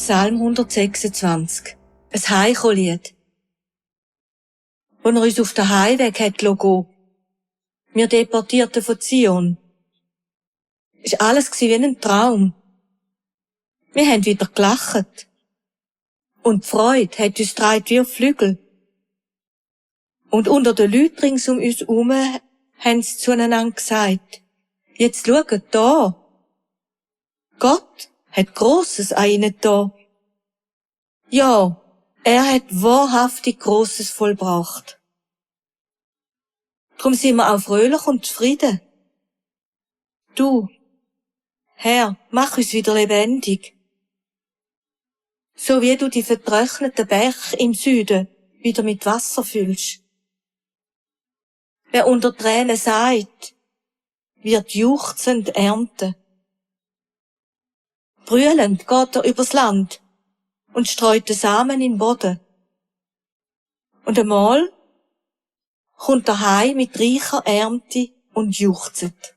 Psalm 126, ein Heimkommen-Lied. Wo er uns auf den Heimweg hat gehen, wir Deportierten von Zion, ist alles wie ein Traum. Wir haben wieder gelacht. Und die Freude hat uns getragen wie auf Flügel. Und unter den Leuten rings um uns herum haben sie zueinander gesagt, jetzt schaut da. Gott hat Grosses an ihnen da. Ja, er hat wahrhaftig Grosses vollbracht. Drum sind wir auch fröhlich und zufrieden. Du, Herr, mach uns wieder lebendig. So wie du die vertrockneten Bäche im Süden wieder mit Wasser füllst. Wer unter Tränen sagt, wird juchzend ernten. Brüllend geht er übers Land und streut den Samen in den Boden. Und einmal kommt er heim mit reicher Ernte und juchzet.